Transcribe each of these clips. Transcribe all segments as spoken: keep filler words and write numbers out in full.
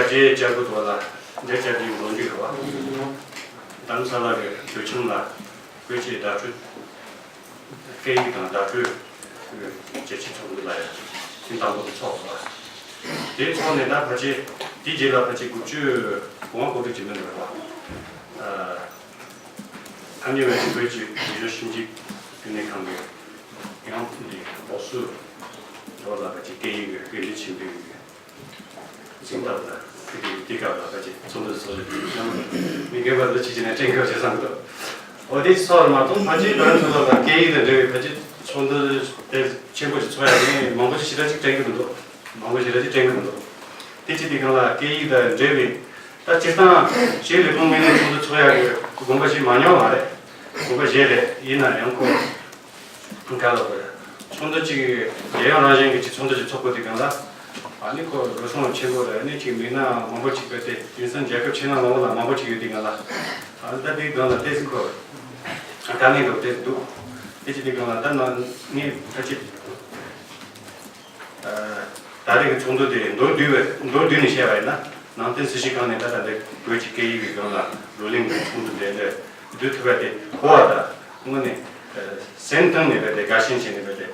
རྗེ་བཅར་དགོས་འདུག་ལ། འདིར་བཅར་དུས་ལོ་རྒྱུས་རེད་བ། རྡ་རམ་ས་ལ་གི་བོད་ཁྱིམ་ལ་བོད་ཀྱི་བརྡ་སྤྲོད། སྐད་ཡིག་དང་བརྡ་སྤྲོད་བརྗོད་བྱེད་ཚོགས་འདུ་ལ་ཡང་ཐེངས་དང་པོ་དེ་ཚོགས་སོང་བ། དེ་ཚོགས་ནས་ད་ཕལ་ཆེར་དེའི་རྗེས་ལ་ཕལ་ཆེར་དགུ་བཅུ་གོ་ལྔ་གོ་དྲུག་ཅིག་མིན་འགྲོ་བ། ཨ་མྱེས་བས་བོད་ཀྱི་རིག་གཞུང་ཞིབ་འཇུག་ལྟེ་གནས་ཁང་གི་ཡང་འདི་འོག་སུ་འགྲོ་ལ་ཕལ་ཆེར་སྐད་ཡིག་གི་དགེ་འདུན་ཆེན་པོའི་འཛིན་སྟབས་ལ་ཁུལ་དེ་དེ་སྐབས་ལ་ཕལ་ཆེར་ཚོགས་འདུ་སོགས་རེ་དུས་ཡང་མི་རྒན་པ་འདི་ཕྱི་ཕྱི་ནས་དྲན་དགོས་ཞེས་བསམ་གི་འདུག་འོ་དེ་སོགས་མ་གཏོགས་ཕལ་ཆེར་ད་ཚོ་ལ་སྐད་ཡིག་དང་འབྲེལ་བའི་ཕལ་ཆེར་ཚོགས་འདུ་དེ་ཆེན་པོ་ཞིག་ཚོགས་ཡ་ནི་མང་པོ་ཞིག་ཞེ་དྲག་ཅིག་དྲན་གི་མི་འདུག་མང་པོ་ཞིག་ར་ཅིག་དྲན་གི་མི་འདུག་དེ་ཅི་དེ་གང་ལ་སྐད་ཡིག་དང་འབྲེལ་བའི་ད་སྤྱིར་བཏང་ཞིག་ལས་ཁུངས་ངོས་ནས་ཚོགས་འདུ་ཚོགས་ཡ་གི་དགོངས་པ་ཞིག་མ་མྱོང་བ་རེད། དགོངས་པ་བཞེས་རེད། ཡིན་ན་ཡང་ཁོ། ག་ལ་བར། ཚོགས་འདུ་གཅིག་རྒྱལ་ཡོངས་རང་བཞིན་གྱི་གཅིག་ཚོགས་འདུ་གཅིག་ཚོགས་དགོས་དུས་སྒང་ལ། ཨ་ནི་ཁོ་འགྲོ་སོང་ཆེན་པོ་རེད། ཨ་ནི་གཅིག་མི་སྣ་མང་པོ་གཅིག་བས་ཏེ་དེང་སང་རྒྱལ་ཁབ་ཆེ་ན་མང་པོ་ལ་མང་པོ་གཅིག་ཡོད་དུས་སྒང་ལ། ཨ་ནི་ད་དེའི་སྒང་ལ་ཏོག་ཙམ་ཁོ། དཀའ་ངལ་འགྲོ་ཏོག་ཙམ་འདུག་དེ་བྱེད་དུས་སྒང་ལ་ད་ནང་ངས་ཕལ་ཆེར། ད་རེས་ཀྱི་ཚོགས་འདུ་དེ་མདོར་བསྡུས་པའི་མདོར་བསྡུས་ནས་བཤད་པ་ཡིན་ན། ནང་བསྟན་སྲིད་བྱུས་ཁང་ནས་ད་ལྟ་འདི་བོད་ཀྱི་སྐད་ཡིག་གི་སྒང་ལ་བགྲོ་གླེང་གི་ཚོགས་འདུ་དེ་འདྲ་བསྡུ་ཐུབ་པ་དེ་གོ་བ་དང་དངོས་གནས་སེམས་གཏིང་ནས་བས་ཏེ་དགའ་ཞེན་བྱས་ནས་བས་ཏེ།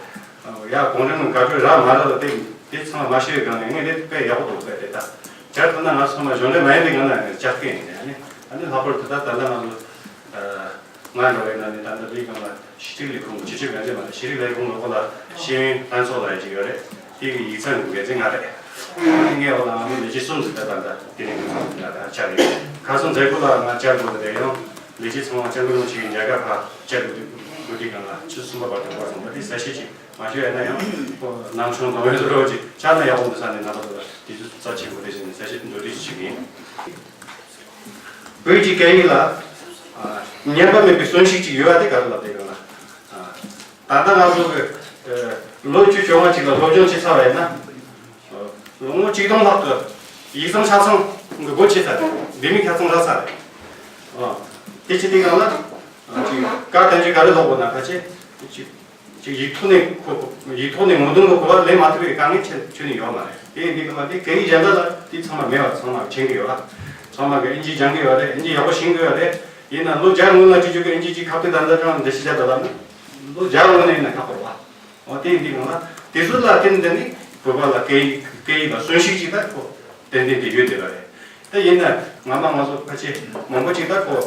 ཡ་གུང་ཁྲན་གྱི་དགའ་སྤྲོ་རག་མ་རག་ལ་དེ་དེ་ཚང་མ་ཤེས་པའི་སྒང་ནས་ངས་དེ་དཔེ་ཡག་པོ་འདུག་བས་ཏེ། ད་བསྐྱར་ཐོན་ན་ང་ཚང་མ་གཞུང་འབྲེལ་མ་ཡིན་པའི་ངང་ནས་བསྐྱར་སྐད་ཡིན་ནས་ཨ་ནི་ཨ་ནི་ལྷག་པར་དུ་ད་ད་ལྟ་ང་ཚོ། ང་འགྲོ་བའི་ནང་ནས་ད་ལྟ་བོད་ཁང་ལ་ཤེས་རིག་ལས་ཁུངས་ཀྱི་ཆེད་སྤྱོད་འགན་འཛིན་མ་རེད། ཤེས་རིག་ལས་ཁུངས་ལ་ཁོ་ལ་ཤེས་ཡོན་ལྷན་ཚོགས་ལ་ཡང་ཅིག་ཡོད་རེད། དེ་གི་ཡིག་ཚང་གི་འགན་འཛིན་ང་རེད། ངའི་འོག་ལ་ང་ཚོ་ལས་བྱེད་གསུམ་ཞིག་ད་ལྟ་དེ་ནས་ང་ཚོ་ལ་ད་བཅར་ཡོད། ཁ་སང་མཛད་སྒོ་ལ་ང་བཅར་དགོས་རེད། ཡང་ལས་བྱེད་ཚང་མ་སྐྱབས་མགོན་རིན་པོ་ཆེ་གི་མཇལ་ཁ་ཕར་བཅར་དགོས་དུས་དགོས་དུས་སྒང་ལ་ཆུ་ཚོད་གསུམ་པ་བར་དུ་འགོར་སོང་བ་དེ་གསལ་བཤད་ཅིག་མ་ཞུ་ཡ་ན་ཡང་ཁོ་ནང་ཆུང་དང་བའི་བཟོ་འདྲ་ཅིག་ཆགས་ན་ཡག་པོ་འདུག་ས་ནས་རྣམ་པ་ཚོ་ལ་དུས་ཚོད་རྩ་ཆེན་པོ་རེད་ཟེར་ནས་གསལ་བཤད་མདོར་བསྡུས་ཅིག་ཞུ་གི་ཡིན། བོད་ཀྱི་སྐད་ཡིག་ལ་ཉམས་པ་མེད་པའི་གསོན་ཤུགས་ཅིག་ཡོད་པ་དེ་ག་རེ་ལབ་དེ་ཡོད་ལ། ད་ལྟ་ང་ཚོ་གི་ལོ་བཅུ་བཅོ་ལྔ་ཅིག་ལ་སློབ་སྦྱོང་བྱེད་ཚར་བ་ཡིན་ན། ལོ་ངོ་གཅིག་སྟོང་ལྷག་གི་ཡིག་ཚང་ཆ་ཚང་གི་སྒོ་ཕྱེ་ཚར་རེད། ལྡེ་མིག་ཆ་ཚང་རག་ཚར་རེད། དེ་ཕྱི་དེ་གང་ལ་ཅིག་བཀའ་བསྟན་བཅོས་ག་རེ་ལྷག་དགོས་ན་ཕལ་ཆེར་ཅིག་ཅིག་ཡིག་ཐོག་ནས་ཁོ་ཁོ་ཡིག་ཐོག་ནས་ངོ་གདོང་གི་གོ་བ་ལེན་མ་ཐུབ་པའི་དཀའ་ངལ་ཁྱོན་ཁྱོན་ནས་ཡོད་མ་རེད། དེ་ཡིན་དུས་ཀྱི་མ་དེ་སྐད་ཡིག་གཞན་དག་ལ་དེ་ཚང་མ་མེད་པ་ཚང་མ་མཁྱེན་གྱི་ཡོད་ར། ཚང་མ་གི་ཨིན་ཇི་སྦྱང་གི་ཡོད་རེད། ཨིན་ཇི་ཡག་པོ་ཤེས་ཀྱི་ཡོད་རེད། ཡིན་ན་ལོ་བརྒྱ་སྔོན་ལ་བྲིས་རྒྱུ་གི་ཨིན་ཇི་ཅིག་ཁ་ཐུག་ད་ལྟ་ཀྱང་འདི་ཤི་བྱ་ད་ལ་ནི་ལོ་བརྒྱ་སྔོན་ནས་ཡིན་ན་ཁག་པོ་རེད་བ། འོ་དེ་ཡིན་དུས་ཀྱི་མ་དེ་ཚོ་ལ་བརྟེན་ནས་ནི་བོད་པ་ལ་སྐད་ཡིག་སྐད་ཡིག་ལ་གསོན་ཤུགས་ཅིག་ད་ཁོ་ཏན་ཏན་དེ་ཡོད་བསྡད་པ་རེད། དེ་ཡིན་ན་སྔ་མ་ང་ཚོ་ཕལ་ཆེར་མང་པོ་ཅིག་ད་ཁོ་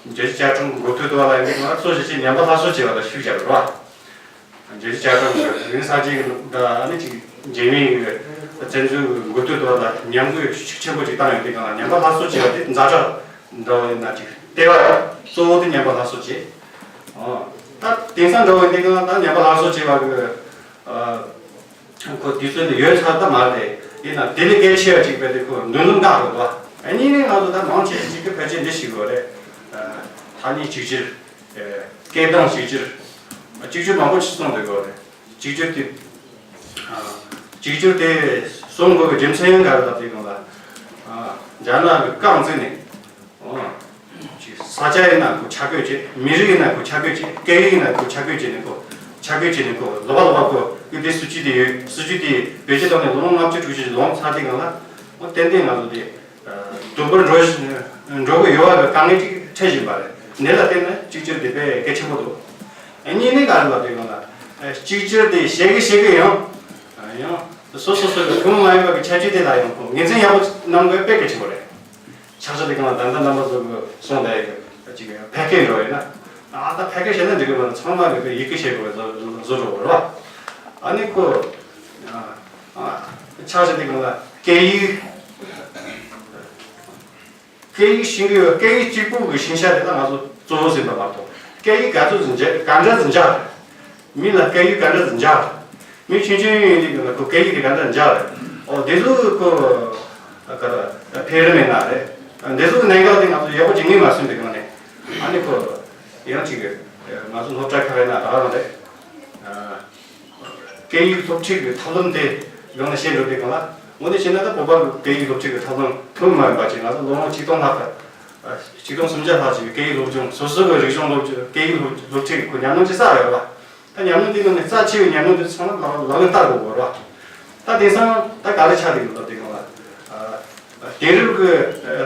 རྒྱལ་སྤྱིའི་བཅའ་ཁྲིམས་འགོ་ཐོས་དོ་ལ་ཡིན་ན་ང་ཚོ་ཞིག་ཅིག་ཉམས་པ་སླར་གསོ་བྱེད་པ་ལ་ཤུགས་རྒྱབ་རོགས། རྒྱལ་སྤྱིའི་བཅའ་ཁྲིམས་ཀྱི་རིང་ས་གཅིག་ད་ཨ་ནི་ཅིག་རྒྱལ་མིའི་བཙན་འཛུལ་འགོ་ཐོས་དོ་ལ་ཉམས་རྒུད་ཤུགས་ཆེན་པོ་ཅིག་བཏང་ཡོད་དུས་གང་ལ་ཉམས་པ་སླར་གསོ་བྱེད་པ་དེ་ཛ་དྲག་འདྲ་བོ་ཡིན་ན་ཅིག་ལྟེ་བ་གཙོ་བོ་དེ་ཉམས་པ་སླར་གསོ་བྱེད། ད་དེང་སང་འདྲ་བོ་ཡིན་དུས་གང་ལ་ད་ཉམས་པ་སླར་གསོ་བྱེད་པ་གི་ཁོ་དུས་ཚོད་འདི་ཡོད་ཚར་ད་མ་རེད། ཡིན་ན་དེ་ལས་གལ་ཆེ་བ་ཅིག་བས་ཏེ་ཁོ་མདུན་ལམ་བཀག་དགོས་པ། གཉིས་ནས་ང་ཚོ་ད་མང་ཆེ་ཞིག་གི་ཕལ་ཆེར་འདི་ཞིག་དགོས་རེད། ཐ་སྙད་གཅིག་གྱུར། སྐད་གདངས་གཅིག་གྱུར། གཅིག་གྱུར་མང་པོ་ཞིག་གསུངས་བསྡད་དགོས་རེད། གཅིག་གྱུར་དེ། གཅིག་གྱུར་དེ་གསུང་དགོས་པའི་རྒྱུ་མཚན་ག་རེ་ལབ་དུས་སྒང་ལ། རྒྱ་ནག་གི་རྐང་བཙུགས་ནས། ཨོ། ཅིག་ས་ཆ་ཡིན་ན་ཁོ་ཆ་བགོས་བྱེད། མི་རིགས་ཡིན་ན་ཁོ་ཆ་བགོས་བྱེད། སྐད་ཡིག་ཡིན་ན་ཁོ་ཆ་བགོས་བྱེད་ནས་ཁོ། ཆ་བགོས་བྱེད་ནས་ཁོ་ལོག་པ་ལོག་པ་ཁོ་གི་དེ་སྲིད་ཇུས་དེ་ཡོད། སྲིད་ཇུས་དེ་བེད་སྤྱོད་བཏང་ནས་ལོ་ངོ་ལྔ་བཅུ་དྲུག་ཅུ་ལོངས་ཚར་དུས་སྒང་ལ། ཨོ་ཏན་ཏན་ང་ཚོ་དེ། དུམ་བུར་འགྲོ་འགྲོ་གི་ཡོད་པ་གི་དཀའ་ངལ་ཅིག་འཕྲད་བཞིན་པ་རེད། འདི་ལ་བརྟེན་ནས་གཅིག་གྱུར་དེ་དཔེ་གལ་ཆེན་པོ་འདུག་གཉིས་ནས་ག་རེ་ལབ་དུས་སྒང་ལ། གཅིག་གྱུར་དེ་བྱེད་གི་བྱེད་གི་ཡང་། ཡང་། སོ་སོ་སོ་གི་ཐུན་མོང་མ་ཡིན་པ་གི་ཁྱད་ཆོས་དེ་ལ་ཡང་ཁོ་ངོས་འཛིན་ཡག་པོ་གནང་དགོས་དཔེ་གལ་ཆེན་པོ་རེད། ཆ་ཚང་དེ་གང་ལ་ད་ལྟ་རྣམ་པ་ཚོ་གི་གསུངས་བསྡད་ཡོད་ཅིག་ཕལ་སྐད་འགྲོ་ཡོད་ན། ཨ་ད་ཕལ་སྐད་བཤད་ན་འགྲིག་གི་མ་རེད། ཚང་མ་གི་དཔེ་ཡི་གེ་བཤད་དགོས་བཟོ་བཟོ་འགྲོ་བ་རེད་བ། ཨ་ནི་ཁོ། ཨ། ཨ། ཆ་ཚང་དེ་གང་ལ་སྐད་ཡིག་སྐད་ཡིག་ཤེས་ཀྱི་ཡོད། སྐད་ཡིག་གཅིག་པུ་གི་ཤེས་བྱ་དེ་ད་ང་ཚོ་གཙོ་བོ་ཟིན་པ་མ་གཏོགས། སྐད་ཡིག་ག་ཚོད་ཟིན་བྱས་ག་འདྲ་ཟིན་བྱ། མི་ལ་སྐད་ཡིག་ག་འདྲ་ཟིན་བྱ། མི་ཆུང་ཆུང་ཡིན་དུས་ཀྱི་ལ་ཁོ་སྐད་ཡིག་དེ་ག་འདྲ་ཟིན་བྱ་རེད། ཨོ་དེ་ཚོ་ཁོ་ག་རེ་འཕེལ་རིམ་ཡིན་ན་རེད། འདི་ཚོ་གི་གནད་འགག་དེ་ང་ཚོ་ཡག་པོ་ཅིག་ངོས་མ་ཟིན་པའི་སྒང་ནས། ཨ་ནི་ཁོ་ཡང་ཅིག་ང་ཚོ་སློབ་གྲྭ་ཁག་ཡིན་ན་ད་ག་རང་རེད། སྐད་ཡིག་སློབ་ཁྲིད་ཀྱི་ཐབས་ལམ་དེ་སྒང་ནས་བཤད་འགྲོ་དུས་སྒང་ལ། དངོས་གནས་བྱས་ན་ད་བོད་པ་གི་སྐད་ཡིག་སློབ་ཁྲིད་ཀྱི་ཐབས་ལམ་ཐུན་མོང་མ་ཡིན་པ་ཅིག་ང་ཚོ་ལོ་ངོ་ཆིག་སྟོང་ལྷག་གི། ཆིག་སྟོང་སུམ་བརྒྱ་ལྷག་ཅིག་སྐད་ཡིག་སློབ་སྦྱོང་སོ་སོ་གི་རིག་གཞུང་སློབ་སྦྱོང་སྐད་ཡིག་སློབ་སློབ་ཁྲིད་ཀྱི་ཁོ་ཉམས་མྱོང་ཅིག་བསགས་ཡོད་པ། ད་ཉམས་མྱོང་དེ་ནང་ནས་རྩ་ཆེ་བའི་ཉམས་མྱོང་དེ་ཚང་མ་ལག་ལག་ལེན་བསྟར་དགོས་པ་རེད་བ། ད་དེང་སང་ད་ག་རེ་ཆགས་བསྡད་ཡོད་ལབ་དུས་སྒང་ལ། རྒྱལ་རབས་ཀྱི་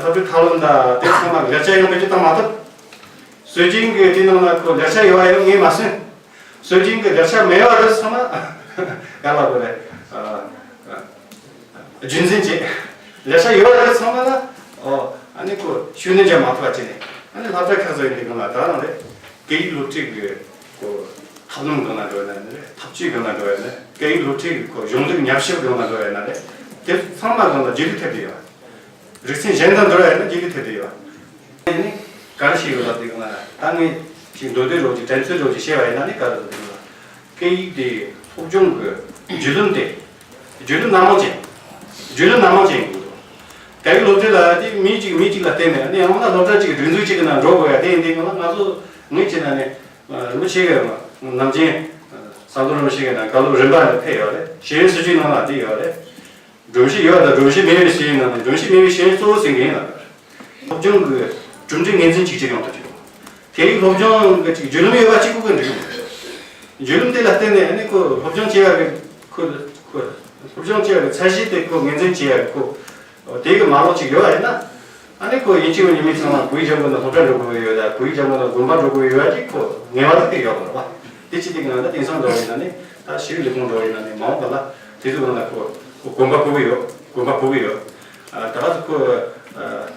སློབ་ཕྲུག་ཐབས་ལམ་དང་དེ་ཚང་མ་ལེགས་ཆ་ཡང་བེད་སྤྱོད་བཏང་མ་ཐུབ། སྲོལ་རྒྱུན་གྱི་དེ་ནང་ལ་ཁོ་ལེགས་ཆ་ཡོད་པ་ཡང་ངས་མ་ཟིན། སྲོལ་རྒྱུན་གྱི་ལེགས་ཆ་མེད་པ་དེ་ཚང་མ་ག་ལ་གོ་རེད། རྒྱུན་འཛིན་བྱེད། ལེགས་ཆ་ཡོད་པ་དེ་ཚང་མ་ལ་ཨོ་ཨ་ནི་ཁོ་ཤུགས་སྣོན་རྒྱག་མ་ཐུབ་པ་བྱས་ནས་ཨ་ནི་སློབ་གྲྭ་ཁག་ཚོ་ཡིན་དུས་སྒང་ལ་ད་རང་རེད། སྐད་ཡིག་སློབ་ཁྲིད་ཀྱི་ཁོ་ཐབས་ལམ་སྒང་ལ་འགྲོ་ཡ་ན་ནི་རེད། ཐབས་ཇུས་སྒང་ལ་འགྲོ་ཡ་ན། སྐད་ཡིག་སློབ་ཁྲིད་ཀྱི་ཁོ་གཞུང་ལུགས་ཉམས་ཞིབ་སྒང་ལ་འགྲོ་ཡ་ན་རེད། དེ་ཚང་མ་སྒང་ལ་རྗེས་ལུས་ཐེབས་བསྡད་ཡོད། རིག་ཚན་གཞན་དང་བསྡུར་བ་ཡིན་ན་རྗེས་ལུས་ཐེབས་བསྡད་ཡོད། ཨ་ནི་ག་རེ་བྱས་ཡོད་ལབ་དུས་སྒང་ལ་ད་ངས་ཅིག་མདོར་བསྡུས་རོགས་ཀྱི་དྲན་ཚུལ་རོགས་ཀྱི་བཤད་པ་ཡིན་ན་ནི་ག་རེ་ལབ་དུས་སྒང་ལ། སྐད་ཡིག་དེ་སློབ་སྦྱོང་གི་བརྒྱུད་ལམ་དེ་བརྒྱུད་ལམ་སྣ་མང་ཅན། བརྒྱུད་ལམ་སྣ་མང་ཅན་ཡིན་དགོས་འདུག་སྐད་ཡིག་སློབ་ཁྲིད་ལ་དེ་མི་གཅིག་མི་གཅིག་ལ་བརྟེན་ནས་ཨ་ནི་ཡང་ན་སློབ་གྲྭ་གཅིག་གི་སྒྲིག་འཛུགས་གཅིག་གི་ནང་འགྲོ་དགོས་ཡ་དེ་ཡིན་དུས་སྒང་ལ་ང་ཚོ་ངས་བྱས་ན་ནི་རིན་པོ་ཆེ་གི་ནམ་རྒྱུན་ཟམ་གདོང་རིན་པོ་ཆེ་གི་ནང་བཀའ་སློབ་རིམ་པ་འདི་ཕེབས་ཡོད་རེད། ཤེས་ཡོན་སྲིད་བྱུས་ནང་ལ་འདི་ཡོད་རེད། སྒྲོམ་གཞི་ཡོད་དང་སྒྲོམ་གཞི་མེད་པའི་ཤེས་ཡོན་ནང་ནས་སྒྲོམ་གཞི་མེད་པའི་ཤེས་ཡོན་གཙོ་བོ་ཟིན་གྱི་ཡིན་ལ། སློབ་སྦྱོང་གི་གྲུབ་འབྲས་ངོས་འཛིན་གཅིག་གྱུར་ཡོང་ཐུབ་ཀྱི་འདུག་སྐད་ཡིག་སློབ་སྦྱོང་གི་ཅིག་བརྒྱུད་ལམ་ཡོད་པ་གཅིག་པུ་གི་འགྲིག་གི་མ་རེད། བརྒྱུད་ལམ་དེ་ལ་བརྟེན་ནས་ཨ་ནི་ཁོ་སློབ་སྦྱོང་བྱེད་ཡག་གི་ཁོ་ཁོ་སློབ་སྦྱོང་བྱེད་ཡག་གི་ཚད་གཞི་དེ་ཁོ་ངོས་འཛིན་བྱེད་ཡག་གི་ཁོ་དེ་གི་མ་ལག་ཅིག་ཡོད་པ་ཡིན་ན། ཨ་ནི་ཁོ་ཡིན་གཅིག་མིན་གཉིས་མི་ཚང་མ་བོད་ཡིག་སྦྱང་དགོས་ན་སློབ་གྲྭ་འགྲོ་དགོས་ཡོད་ད། བོད་ཡིག་སྦྱང་དགོས་ན་དགོན་པ་འགྲོ་དགོས་ཡོད་ཅིག་ཁོ་ངེས་པར་དུ་དེ་ཡོད་པ་རེད་པ། དེ་ཅི་སྟེ་ང་ད་དེང་སང་འགྲོ་བ་ཡིན་ན་ནི་ད་ཤེས་རིག་ལས་ཁུངས་འགྲོ་བ་ཡིན་ན་ནི་མ་འོངས་པ་ལ་དེ་ཚོ་གང་ལ་ཁོ་ཁོ་དགོན་པ་ཕུལ་གི་ཡོད། དགོན་པ་ཕུལ་གི་ཡོད། ཨ་ད་ག་ཚོད་ཁོ་ཨ་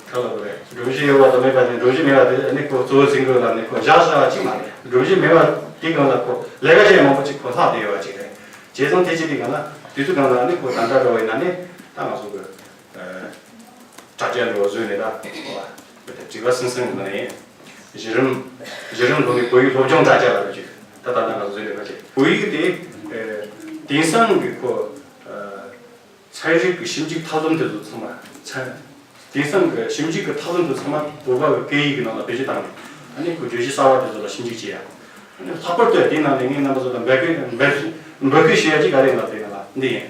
ག་ལ་གོ་རེད། སྒྲོམ་གཞི་ཡོད་པ་དང་མེད་པ་ནི་སྒྲོམ་གཞི་མེད་པ་དེ་ནི་ཁོ་གཙོ་བོ་ཟིན་དགོས་ལ་ནི་ཁོ་བཞག་བཞག་པ་ཅིག་མ་རེད། སྒྲོམ་གཞི་མེད་པ་དེ་གང་ལ་ཁོ་ལས་ཀ་བྱེད་མང་པོ་ཅིག་ཁོ་ལྷག་བསྡད་ཡོད་པ་ཅིག་རེད། བྱས་ཙང་དེ་ཅི་སྟེ་གང་ལ་དུས་ཚོད་གང་ལ་ནི་ཁོ་ད་ལྟ་འགྲོ་བ་ཡིན་ན་ནི་ད་ང་ཚོ་གི་དྲ་རྒྱ་འགྲོ་བཟོས་ནས་ད་དྲི་བ་སིང་སིང་གི་ནི་གཞི་རིམ་གཞི་རིམ་སློབ་མའི་བོད་ཡིག་སློབ་སྦྱོང་དྲ་རྒྱ་ལ་རེ་ཅིག་ད་ལྟ་ན་ང་ཚོ་བཟོས་ནས་ཕལ་ཆེར་བོད་ཡིག་དེ་དེང་སང་གི་ཁོ་ཚན་རིག་གི་ཞིབ་འཇུག་ཐབས་ལམ་དེ་ཚོ་ཚང་མ་ཚན། དེང་སང་གི་ཞིབ་འཇུག་གི་ཐབས་ལམ་དེ་ཚང་མ་བོད་པ་གི་སྐད་ཡིག་གི་ནང་ལ་བེད་སྤྱོད་བཏང་ནས་ཨ་ནི་ཁོ་བརྗོད་གཞི་གསར་བ་དེ་ཚོ་ལ་ཞིབ་འཇུག་བྱེད་ཡ། ཨ་ནི་ལྷག་པར་དུ་དེའི་ནང་ནས་ངས་རྣམ་པ་ཚོ་ལ་འབོད་སྐུལ་འབོད་འབོད་སྐུལ་ཞུ་ཡ་ཅིག་ག་རེ་ཡིན་ལབ་དེ་ཡིན་ལ་འདི་ཡིན།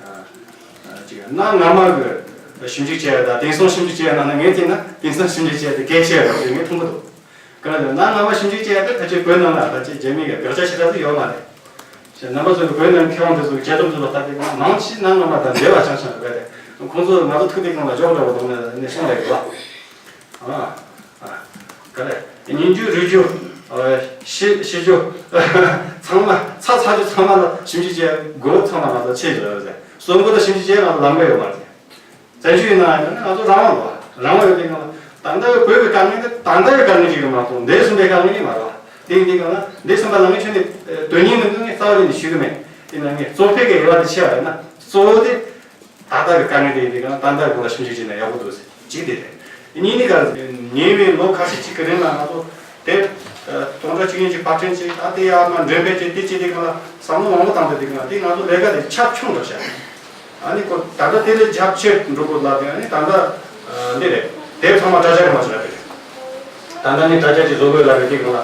ཨ་ཅིག་གནའ་སྔ་མ་གི་ཞིབ་འཇུག་བྱས་ཡ་དང་དེང་སང་ཞིབ་འཇུག་བྱས་ཡ་ནང་ནས་ངས་བལྟས་ན་དེང་སང་ཞིབ་འཇུག་བྱས་ཡ་དེ་གལ་ཆེ་བ་རེད་ངས་མཐོང་གི་འདུག་གང་ལྟར་གནའ་སྔ་མ་ཞིབ་འཇུག་བྱས་ཡ་དེ་ཕལ་ཆེར་བོད་ནང་ལ་ཕལ་ཆེར་རྒྱ་མི་གི་དགག་བྱ་ཞེ་དྲག་ཏུ་ཡོད་མ་རེད། རྣམ་པ་ཚོ་གི་བོད་ནང་མཁས་དབང་དེ་ཚོ་གི་དཔྱད་རྩོམ་དེ་ཚོ་ལྟ་དུས་མང་ཆེ་གནའ་སྔ་མ་དང་འབྲེལ་བ་ཆགས་ཆགས་རེད། ཁོང་ཚོ་ང་ཚོ་ཐུག་དེ་གང་ལ་འཇོག་འདྲ་བོ་འདུག་ནས་གསུངས་རེད་གི་བ། ཨ་ཨ་ག་རེ་ཉིན་རྒྱུན་རེས་རྒྱུ་ཤི་ཤི་རྒྱུ་ཚང་མ་ཚ་ཚ་རྒྱུ་ཚང་མ་ལ་ཞིབ་འཇུག་བྱས་སྒོ་ཚང་མ་ང་ཚོ་ཕྱེ་རྒྱུ་རེད། གསོན་པོ་ལ་ཞིབ་འཇུག་བྱས་ང་ཚོ་ལམ་ཁ་ཡོད་མ་རེད། བཙན་བྱོལ་ཡིན་ན་ཡང་ང་ཚོ་རང་དབང་དགོས། རང་དབང་ཡོད་དུས་སྒང་ལ་ད་ལྟ་བའི་བོད་ཀྱི་དཀའ་ངལ་དེ་ད་ལྟ་བའི་དཀའ་ངལ་ཅིག་རེད་མ་གཏོགས་འདས་ཟིན་པའི་དཀའ་ངལ་ཅིག་མ་རེད་བ། དེ་ཡིན་དུས་སྒང་ལ་འདས་ཟིན་པ་ལ་ངས་ཁྱོན་ནས་དོན་སྙིང་ནི་ངས་རྩ་བ་ནས་ཞུ་གི་མེད། ཡིན་ན་ངས་གཙོ་ཕལ་གྱི་དབྱེ་བ་དེ་ཕྱེ་བ་ཡིན་ན་གཙོ་བོ་དེ་ད་ལྟ་བའི་དཀའ་ངལ་དེ་ཡིན་དུས་སྒང་ལ་ད་ལྟ་སྐོར་ལ་ཞིབ་འཇུག་བྱས་ན་ཡག་པོ་འདུག་ཟེར་གཅིག་དེ་རེད། གཉིས་ནི་ག་རེ་ཉེ་བའི་ལོ་ཁ་ཤས་ཅིག་གི་རིང་ལ་ང་ཚོ་དེ་སྟོང་ཕྲག་གཅིག་གཉིས་ཀྱི་ཕར་འཕྲིན་ཅིག་ད་དེ་ཡར་མར་འགྲེམས་སྤེལ་བྱས་དེ་བྱས་དུས་སྒང་ལ་བསམ་བློ་མང་པོ་བཏང་དུས་དེ་སྒང་ལ་དེ་ང་ཚོ་ལས་ཀ་དེ་ཁྱབ་ཆུང་འགྲོ་བྱ། ཨ་ནི་ཁོ་ད་ལྟ་དེ་ལས་རྒྱ་ཆེར་འགྲོ་དགོས་ལབ་དེ་ཨ་ནི་ད་ལྟ་འདི་རེད། དེབ་ཚང་མ་དྲ་རྒྱ་གི་མ་ཞིག་རེད། ད་ལྟ་ནི་དྲ་རྒྱ་ཅིག་བཟོ་དགོས་ལབ་རེད། དེ་སྒང་ལ་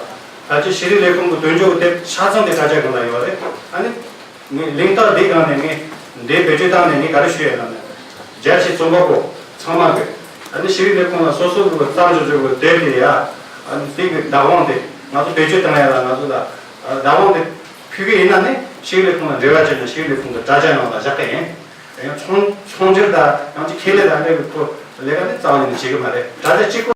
ཕལ་ཆེར་ཤེས་རིག་ལས་ཁུངས་ཀྱི་དོན་གཅོད་ཀྱི་དེབ་ཆ་ཚང་དེ་དྲ་རྒྱ་སྒང་ལ་ཡོད་རེད། ཨ་ནི་ངས་གླེང་སྟེགས་འདི་སྒང་ནས་ངས་འདི་བེད་སྤྱོད་བཏང་ནས་ངས་ག་རེ་ཞུ་ཡས་ལབ་ན། རྒྱ་ཆེ་རྩོམ་པ་པོ་ཚང་མ་གི་ཨ་ནི་ཤེས་རིག་ལས་ཁུངས་ལ་སོ་སོ་གི་བརྩམས་བཞག་རྒྱུ་གི་དེབ་དེ་ཡ་ཨ་ནི་དེ་གི་བདག་དབང་དེ་ང་ཚོ་བེད་སྤྱོད་བཏང་ཡ་ལ་ང་ཚོ་ལ་བདག་དབང་དེ་ཕུལ་གི་ཡིན་ན་ནི་ཤེས་རིག་ལས་ཁུངས་ལ་འབྲེལ་བ་བྱས་ནས་ཤེས་རིག་ལས་ཁུངས་ཀྱི་དྲ་རྒྱ་ནང་ལ་བཞག་གི་ཡིན། ཡང་ཚོང་ཚོང་སྒྱུར་དང་ཡང་ཅིག་ཁེ་ལས་དང་འབྲེལ་བའི་ཁོ་ལས་ཀ་ནི་རྩ་བ་ཉིད་ནས་བྱེད་གི་མ་རེད། དྲ་རྒྱ་གཅིག་པོ།